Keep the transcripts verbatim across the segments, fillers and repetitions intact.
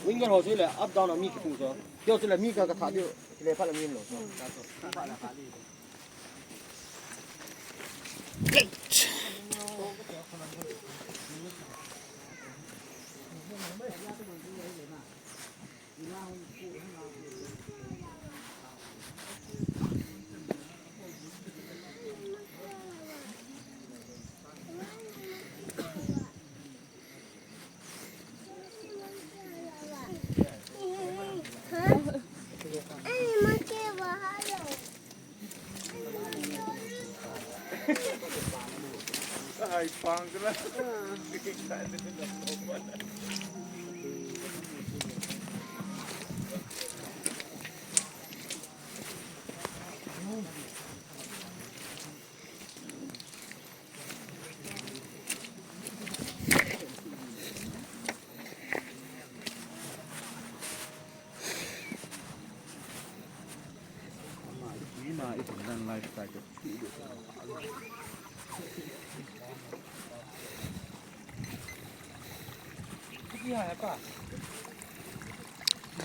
Winger ho chu le up down a mi kipu chu. Kio chu le mi ka ka tha diu. Le pha le mi lo.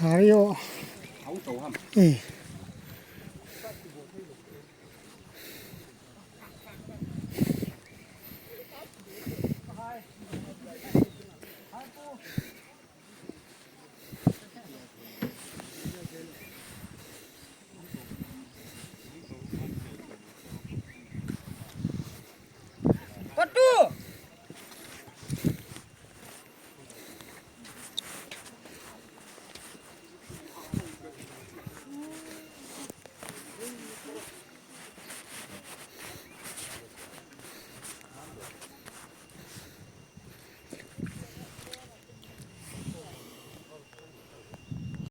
Gari ho. Eh.